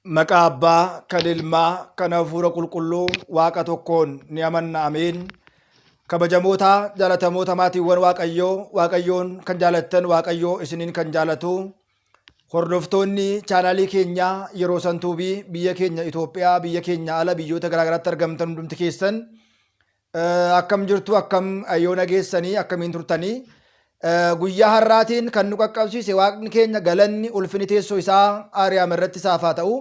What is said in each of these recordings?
Maqaa Abbaa, kan Ilmaa, kan Hafuura Qulqulluu Waaqa tokkoon ni amanna. Ameen. Kabajamoota, jaalatamoota maatiiwwan Waaqayyoo, Waaqayyoon kan jaalattan, Waaqayyoo isiniin kan jaalatu, hordoftoonni chaanaalii keenyaa yeroo santuubii biyya keenya Itoophiyaa, biyya keenya ala biyyoota garaagaraatti argamtan hundumti keessan akkam jirtu, akkam yoona geessanii, akkamiin turtanii? Guyyaa har'aatiin kan nu qaqqabsiise Waaqni keenya galanni ulfini teessoo isaa Aariyaam irratti isaaf haa ta'u.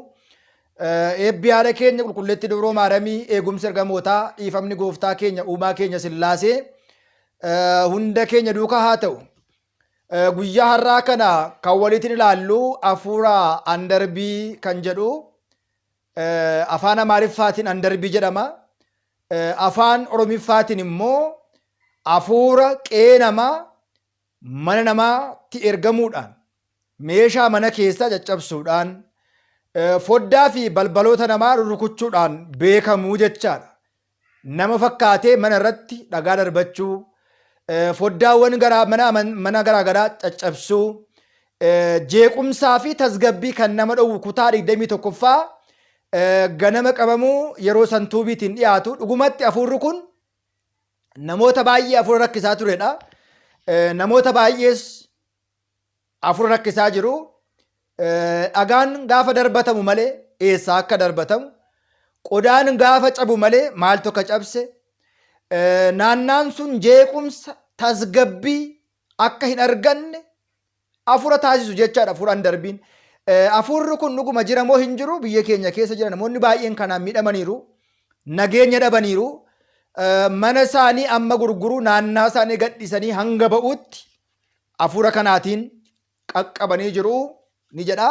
Eebbi haadha keenya qulqulleetti Dubroo Maaramii, eegumsi ergamootaa, dhiifamni gooftaa keenya uumaa keenya Sillaasee hunda keenya duukaa haa ta'u. Guyyaa har'aa kana kan waliitiin ilaallu hafuura andarbii kan jedhu, afaan Amaariffaatiin andarbii jedhama. Afaan Oromiffaatiin immoo hafuura qe'ee namaa mana namaatti ergamuudhaan meeshaa mana keessaa caccabsuudhaan foddaa fi balbaloota namaa rurukuchuudhaan beekamuu jechaadha. Nama fakkaatee mana irratti dhagaa darbachuu, foddaawwan mana garaa garaa caccabsuu, jeequmsaa fi tasgabbii kan nama dhowwu kutaa 21ffaa ganama qabamuu yeroo santuubiitiin dhiyaatu. Dhugumatti hafuurri kun namoota baay'ee hafuura rakkisaa turedha. Namoota baay'ees hafuura rakkisaa jiru. Dhagaan gaafa darbatamu malee eessaa akka darbatamu, qodaan gaafa cabu malee maaltu akka cabse, naannaan sun jeequmsa tasgabbii akka hin arganne hafuura taasisu jechaadha hafuuraan darbiin. Hafuurri kun dhuguma jira moo hin jiru? Biyya keenya keessa jira. Namoonni baay'een kanaan miidhamaniiru. Nageenya dhabaniiru. Mana isaanii amma gurguruu, naannaa isaanii gadhiisanii hanga ba'uutti hafuura kanaatiin qaqqabanii jiru ni jedha.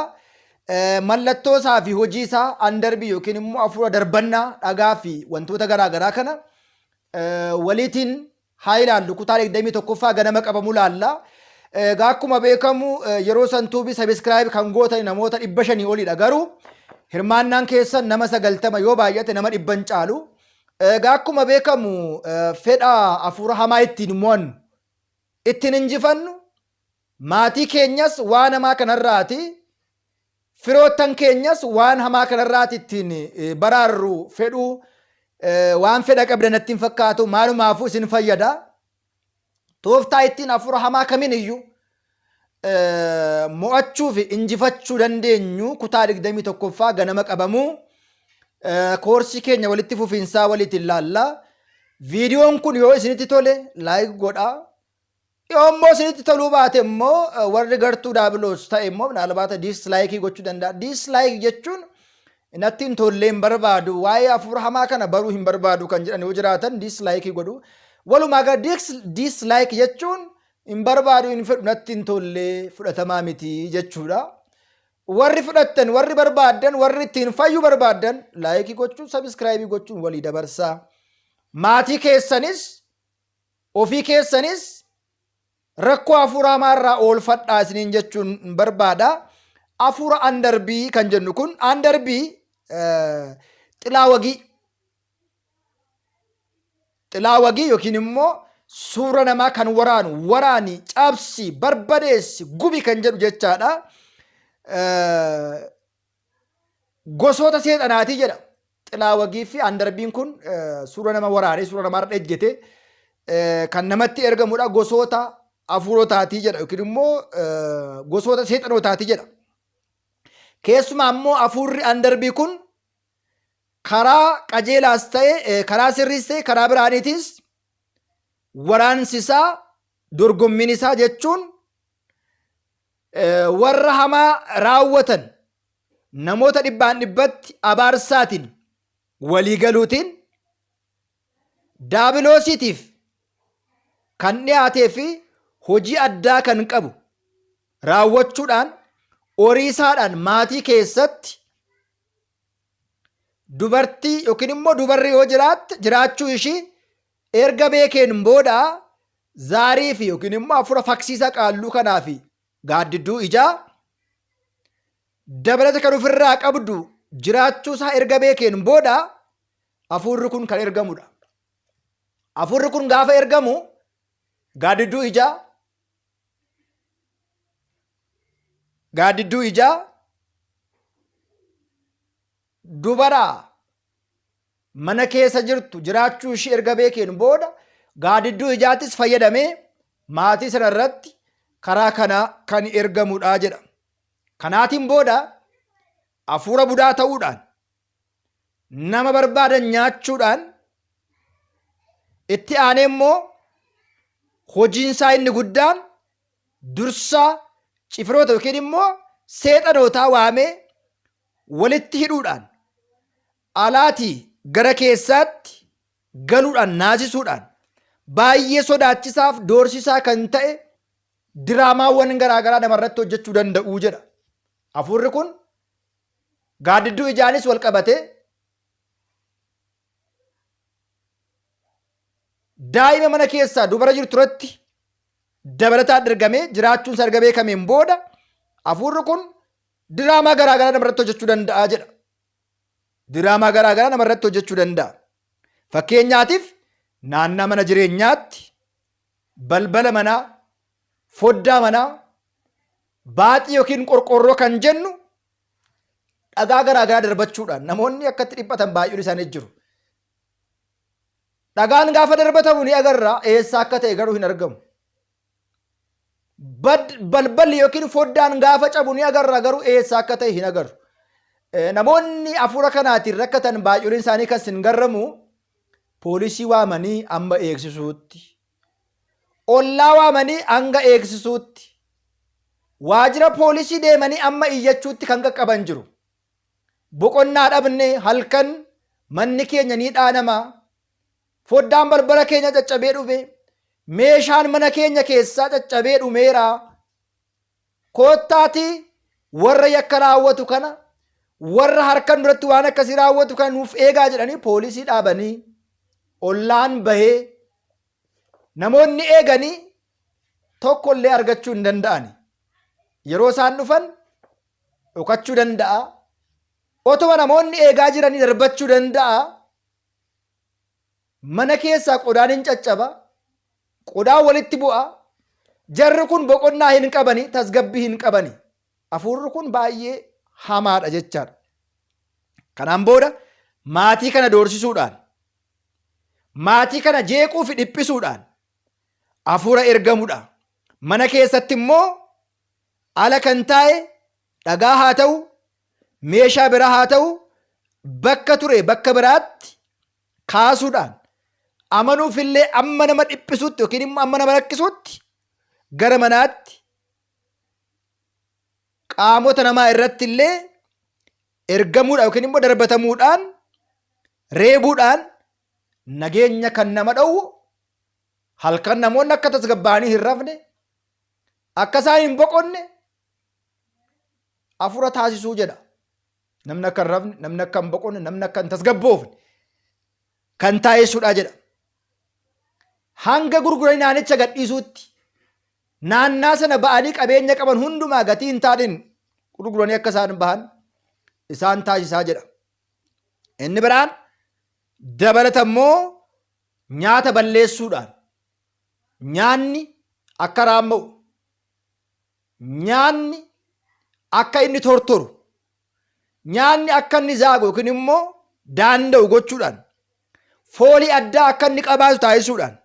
Mallattoo isaa fi hojii isaa andarbii yookiin immoo hafuura darbannaa dhagaa fi wantoota garaa garaa kana waliitiin haa ilaallu. Kutaa 21ffaa ganama qabamuu laalla. Egaa akkuma beekamu yeroo santuubii sabiskiraayib kan gootan namoota 500 olidha. Garuu hirmaannaan keessan nama 90, yoo baay'ate nama 100n caalu. Egaa akkuma beekamu fedha hafuura hamaa ittiin mo'annu, ittiin injifannu, maatii keenyas waan hamaa kanarraati, firoottan keenyas waan hamaa kanarraati ittiin baraarru fedhuu waan fedha qabdan natti hin fakkaatu. Maalumaafuu isin fayyada. Tooftaa ittiin hafuura hamaa kamiin iyyuu mo'achuu fi injifachuu dandeenyu kutaa 21ffaa ganama qabamuu koorsii keenya walitti fufiinsaa walitti ilaalla. Viidiyoon kun yoo isinitti tole like godhaa. Yoo immoo isinitti toluu baate immoo, warri gartuu daabiloos ta'e immoo minaalbaata diislaayikii gochuu danda'a. Diislaayik jechuun natti hin tollee, hin barbaadu, waa'ee hafuura hamaa kana baruu hin barbaadu kan jedhan yoo jiraatan diislaayikii godhu. Walumaa gala diislaayik jechuun hin barbaadu, hin fedhu, natti hin tollee, fudhatamaa miti jechuudha. Warri fudhattan, warri barbaaddan, warri ittiin fayyuu barbaaddan laayikii gochuun, sabiskiraayibii gochuun walii dabarsaa. Maatii keessanis ofii keessanis rakkoo hafuura hamaa irraa oolfadhaa isiniin jechuun barbaada. Hafuura andarbii kan jennu kun, andarbii xilaa wagii. Xilaa wagii yookiin immoo suura namaa kan waraanu, waraani, cabsi, barbadeessi, gubi kan jedhu jechaadha. Gosoota seexanaatii jedha. Xilaa wagii fi andarbiin kun suura nama waraanee suura namaarra ejjete kan namatti ergamudha. Gosoota hafuurotaatii jedha yookiin immoo gosoota seexanotaatii jedha. Keessumaa immoo hafuurri andarbii kun karaa qajeelaas ta'e, karaa sirriis ta'e, karaa biraaniitis waraansi isaa, dorgommiin isaa jechuun warra hamaa raawwatan namoota dhibbaan dhibbatti abaarsaatiin walii galuutiin daabiloosiitiif kan dhiyaatee fi hojii addaa kan qabu raawwachuudhaan horiisaadhaan maatii keessatti dubartii yookiin immoo dubarri yoo jiraatte, jiraachuu ishii erga beekeen booda zaarii fi yookiin immoo hafuura faksiisa qaalluu kanaa fi gaaddidduu ijaa dabalata kan ofirraa qabdu jiraachuu isaa erga beekeen booda hafuurri kun kan ergamudha. Hafuurri kun gaafa ergamu gaaddidduu ijaa, dubara mana keessa jirtu jiraachuu ishii erga beekeen booda gaadidduu ijaattis fayyadamee maatii sana irratti karaa kana kan ergamudha jedha. Kanaatiin booda hafuura budaa ta'uudhaan nama barbaadan nyaachuudhaan itti aanee immoo hojiin isaa inni guddaan dursaa cifiroota yookiin immoo seexanootaa waamee walitti hidhuudhaan alaatii gara keessaatti galuudhaan naasisuudhaan baay'ee sodaachisaaf doorsisaa kan ta'e diraamaawwan garaagaraa namarratti hojjechuu danda'u jedha. Hafuurri kun gaaddidduu ijaanis wal qabatee daa'ima mana keessaa dubara jirtu irratti dabalataan ergamee jiraachuun isaa erga beekameen booda hafuurri kun diraamaa garaagaraa namarratti hojjechuu danda'a jedha. Diraamaa garaagaraa namarratti hojjechuu danda'a. Fakkeenyaatiif naannaa mana jireenyaatti balbala manaa, foddaa manaa, baaxii yookiin qorqoorroo kan jennu dhagaa garaagaraa darbachuudhaan namoonni akkatti dhiphatan baay'een isaanii jiru. Dhagaan gaafa darbatamu ni agarra eessa akka ta'e garuu hin argamu. Balballi yookiin foddaan gaafa cabu ni agarra garuu eessa akka ta'e hin agarru. Namoonni hafuura kanaatiin rakkatan baay'een isaanii kan sin garramu poolisii waamanii amma eegsisuutti, ollaa waamanii hanga eegsisuutti, waajjira poolisii deemanii amma iyyachuutti kan qaqqaban jiru. Boqonnaa dhabne halkan manni keenya ni dhaanama. Foddaan balbala keenya caccabee dhume. Meeshaan mana keenya keessaa caccabee dhumeera. Koottaatii warra yakka raawwatu kana warra harkan duratti waan akkasii raawwatu kana nuuf eegaa jedhanii poolisii dhaabanii ollaan bahee namoonni eeganii tokko illee argachuu hin danda'ani. Yeroo isaan dhufan dhokachuu danda'a. Otuma namoonni eegaa jiranii darbachuu danda'a. Mana keessaa qodaan hin caccaba. Qodaan walitti bu'a. Jarri kun boqonnaa hin qabani, tasgabbii hin qabani. Hafuurri kun baay'ee hamaadha jechaadha. Kanaan booda maatii kana doorsisuudhaan, maatii kana jeequu fi dhiphisuudhaan hafuura ergamudha. Mana keessatti immoo ala kan taa'e dhagaa haa ta'u, meeshaa biraa haa ta'u, bakka ture bakka biraatti kaasuudhaan amanuufillee amma nama dhiphisutti yookiin immoo amma nama rakkisutti gara manaatti qaamota namaa irratti illee ergamuudhaan yookiin immoo darbatamuudhaan reebuudhaan nageenya kan nama dhowwu halkan namoonni akka tasgabbaa'anii hin rafne akka isaan hin boqonne hafuura taasisuu jedha. Namni akka hin rafne, namni akka hin boqonne, namni akka hin tasgabboofne kan taasisudha jedha. Hanga gurguranii naannicha gadhiisuutti naannaa sana ba'anii qabeenya qaban hundumaa gatii hin taaneen gurguranii akka isaan bahan isaan taasisaa jedha. Inni biraan dabalata immoo nyaata balleessuudhaan nyaanni akka raamma'u, nyaanni akka inni tortoru, nyaanni akka inni zaagu yookiin immoo daanda'u gochuudhaan foolii addaa akka inni qabaatu taasisuudhaan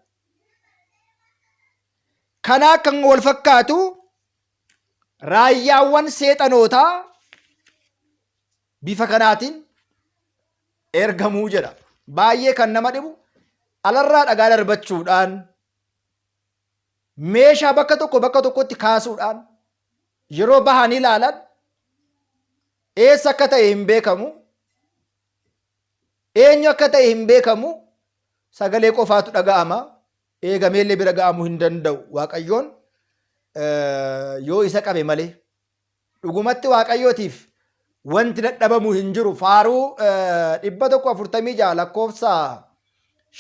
kanaa kan wal fakkaatu raayyaawwan seexanootaa bifa kanaatiin ergamuu jedha. Baay'ee kan nama dhibu alarraa dhagaa darbachuudhaan meeshaa bakka tokko bakka tokkotti kaasuudhaan yeroo bahanii ilaalan eessa akka ta'e hin beekamu, eenyu akka ta'e hin beekamu, sagalee qofaatu dhaga'ama, eegameellee bira ga'amuu hin danda'u. Waaqayyoon yoo isa qabe malee. Dhugumatti Waaqayyootiif wanti dadhabamu hin jiru. Faaruu 146 lakkoofsa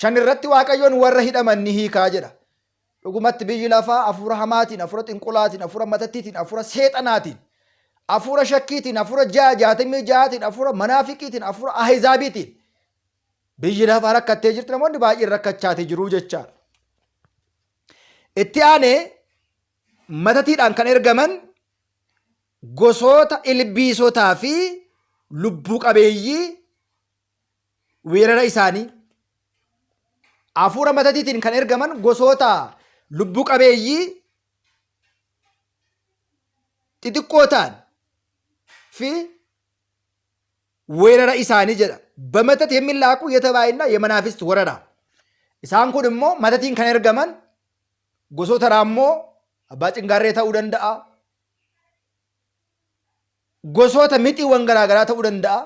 5 irratti Waaqayyoon warra hidhaman ni hiikaa jedha. Dhugumatti biyyi lafaa hafuura hamaatiin, hafuura xinqulaatiin, hafuura matattiitiin, hafuura seexanaatiin, hafuura shakkiitiin, hafuura 666tiin, hafuura manaafiqiitiin, hafuura ahizaabiitiin biyyi lafaa rakkattee jirti. Namoonni baay'een rakkachaatii jiru jechaadha. Itti aanee matatiidhaan kan ergaman gosoota ilbiisotaa fi lubbuu qabeeyyii weerara isaanii. Hafuura matatiitiin kan ergaman gosoota lubbu qabeeyyii xixiqqoo ta'an fi weerara isaanii jedha. በመተት የሚላኩ የተባይና የመናፍስት ወረራ isaan kun immoo matatiin kan ergaman gosoota raammoo abbaa cingaarree ta'uu danda'a. Gosoota mixiiwwan garaagaraa ta'uu danda'a.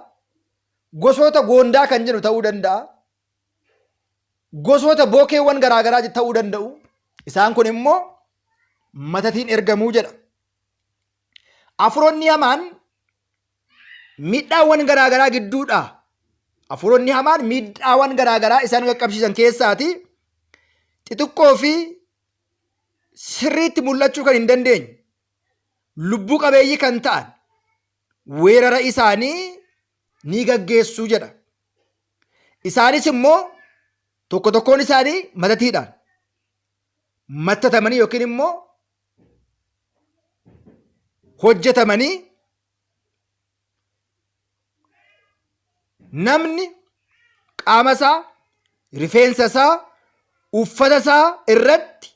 Gosoota goondaa kan jedhu ta'uu danda'a. Gosoota bookeewwan garaagaraa ta'uu danda'u. Isaan kun immoo matatiin ergamuu jedha. Afuroonni hamaan miidhaawwan garaagaraa gidduudha. Afuroonni hamaan miidhaawwan garaagaraa isaan qaqqabsiisan keessaati xixiqqoo fi sirriitti mul'achuu kan hin dandeenye lubbuu qabeeyyii kan ta'an weerara isaanii ni gaggeessuu jedha. Isaanis immoo tokko tokkoon isaanii matatiidhaan mattatamanii yookiin immoo hojjetamanii namni qaama isaa, rifeensa isaa, uffata isaa irratti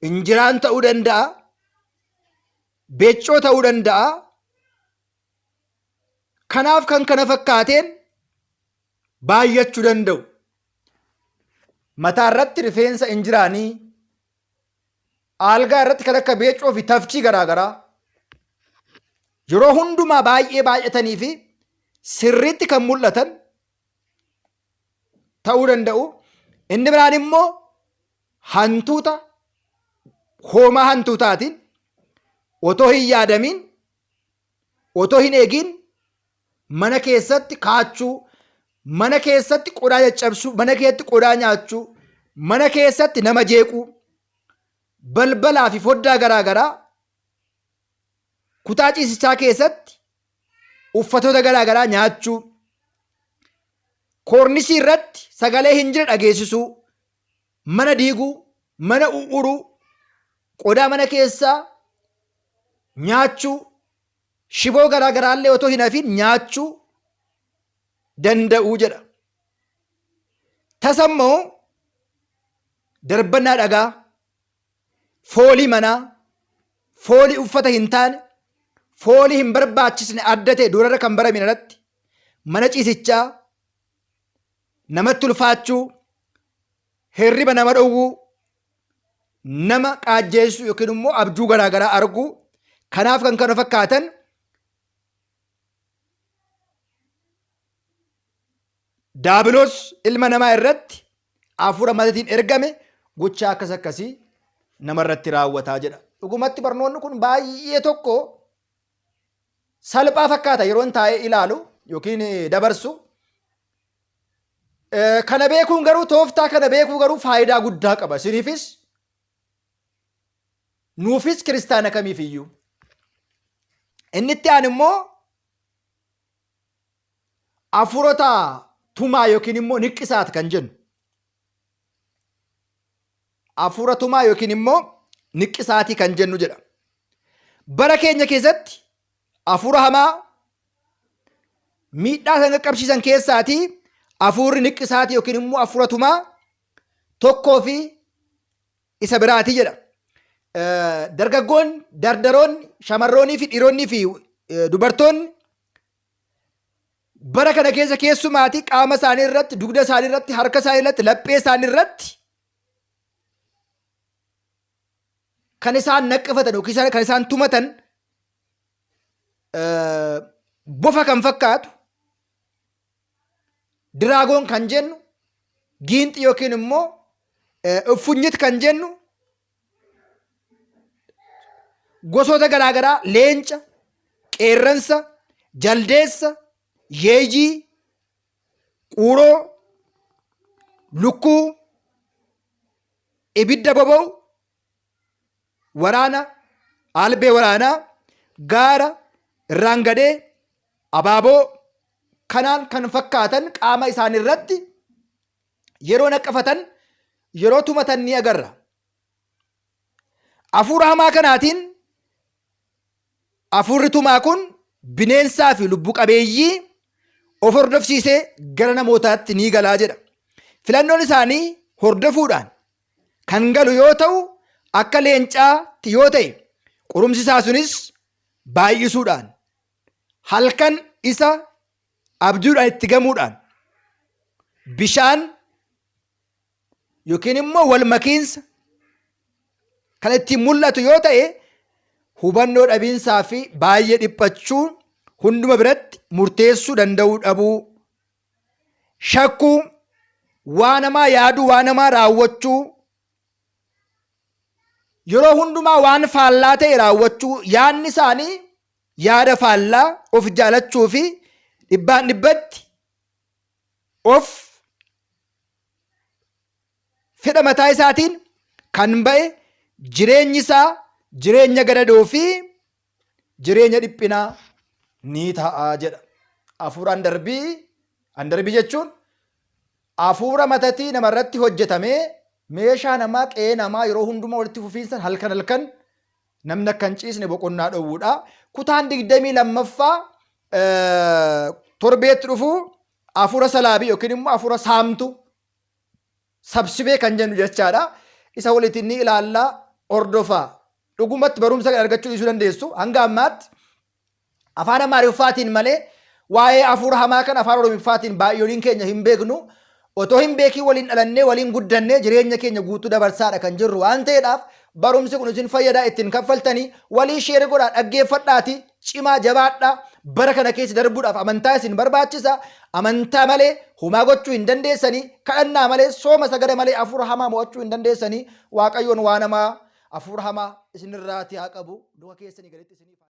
injiraan ta'uu danda'a, beeccoo ta'uu danda'a. Kanaaf kan kana fakkaateen baay'achuu danda'u. Mataa irratti rifeensa injiraanii, aalgaa irratti kan akka beecoo fi tafchii garaagaraa yeroo hundumaa baay'ee baay'atanii fi sirriitti kan mul'atan ta'uu danda'u. Inni biraan immoo hantuuta hoomaa hantuutaatiin otoo hin yaadamiin otoo hin eegiin mana keessatti kaachuu, mana keessatti qodaa caccabsuu, mana keessatti qodaa nyaachuu, mana keessatti nama jeequu, balbalaa fi foddaa garaa garaa kutaa ciisichaa keessatti uffatoota garaa garaa nyaachuu, koornisii irratti sagalee hin jirre dhageessisuu, mana diiguu, mana u'uruu, qodaa mana keessaa nyaachuu, shiboo garaa garaallee otoo hin hafiin nyaachuu danda'uu jedha. Tasa immoo darbannaa dhagaa, foolii manaa, foolii uffata hin taane, foolii hin barbaachisne adda ta'e durarra kan barame irratti mana ciisichaa namatti ulfaachuu, hirriba nama dhowwuu, nama qaajjeessuu yookiin immoo abjuu garaa garaa arguu kanaaf kan kana fakkaatan daabiloos ilma namaa irratti hafuura matatiin ergame gochaa akkas akkasii namarratti raawwataa jedha. Dhugumatti barnoonni kun baay'ee tokko salphaa fakkaata yeroon taa'ee ilaalu yookiin dabarsu. Kana beekuun garuu tooftaa kana beekuu garuu faayidaa guddaa qaba. Isiniifis nuufis kiristaana kamiif iyyuu. Inni itti aanu immoo hafuurota tumaa yookiin immoo niqqisaat kan jennu. Hafuura tumaa yookiin immoo niqqisaatii kan jennu jedha. Bara keenya keessatti hafuura hamaa miidhaa isaan qaqqabsiisan keessaatii hafuurri niqqisaatii yookiin immoo hafuura tumaa tokkoo fi isa biraati jedha. Dargaggoonni, dardaroonni, shamarroonnii fi dhiironnii fi dubartoonni bara kana keessa keessumaatii qaama isaanii irratti, dugda isaanii irratti, harka isaanii irratti, laphee isaanii irratti kan isaan naqqifatan yookiin kan isaan tumatan bofa kan fakkaatu diraagoon kan jennu giinxi yookiin immoo uffunyit kan jennu gosoota garaagaraa leenca, qeerransa, jaldeessa, yeeyyii, quuroo, lukkuu, ibidda boba'u, waraana, albee waraanaa, gaara, irraangadee, abaaboo kanaan kan fakkaatan qaama isaanii irratti yeroo naqqafatan yeroo tumatan ni agarra. Hafuura hamaa kanaatiin hafuurri tumaa kun bineensaa fi lubbu qabeeyyii of hordofsiisee gara namootaatti ni galaa jedha. Filannoon isaanii hordofuudhaan kan galu yoo ta'u akka leencaatti yoo ta'e qorumsi isaa sunis baay'isuudhaan halkan isa abjuudhaan itti gamuudhaan bishaan yookiin immoo wal makiinsa kan ittiin mul'atu yoo ta'e hubannoo dhabiinsaa fi baay'ee dhiphachuu hunduma biratti murteessuu danda'uu dhabuu shakkuu waa namaa yaaduu waa namaa raawwachuu yeroo hundumaa waan faallaa ta'e raawwachuu yaadni isaanii yaada faallaa of jaalachuu fi dhibbaan dhibbatti of fedha mataa isaatiin kan ba'e jireenyi isaa jireenya gadadoo fi jireenya dhiphinaa ni ta'a jedha. Hafuura andarbii andarbii jechuun hafuura matatii namarratti hojjetamee meeshaa namaa qe'ee namaa yeroo hundumaa walitti fufiinsan halkan halkan namni akka hin ciisne boqonnaa dhowwuudha. Kutaan 22ffaa torbeetti dhufu hafuura salaabii yookiin immoo hafuura saamtu sabsibee kan jennu jechaadha. Isa walitti ni ilaallaa hordofaa. Dhugumatti barumsa kan argachuu dhiisuu dandeessu hanga ammaatti afaan Amaariffaatiin malee waa'ee hafuura hamaa kan afaan Oromiffaatiin baay'ooliin keenya hin beeknu. Otoo hin beekiin waliin dhalannee waliin guddannee jireenya keenya guutuu dabarsaadha kan jirru waan ta'eedhaaf barumsi kun isin fayyadaa ittiin kaffaltanii walii share godhaa dhaggeeffadhaati cimaa jabaadhaa bara kana keessa darbuudhaaf amantaa isin barbaachisa amantaa malee homaa gochuu hin dandeessanii kadhannaa malee sooma sagada malee hafuura hamaa mo'achuu hin dandeessanii waaqayyoon waan hamaa hafuura hamaa isinirraati haa qabu luka keessanii gaditti isinii.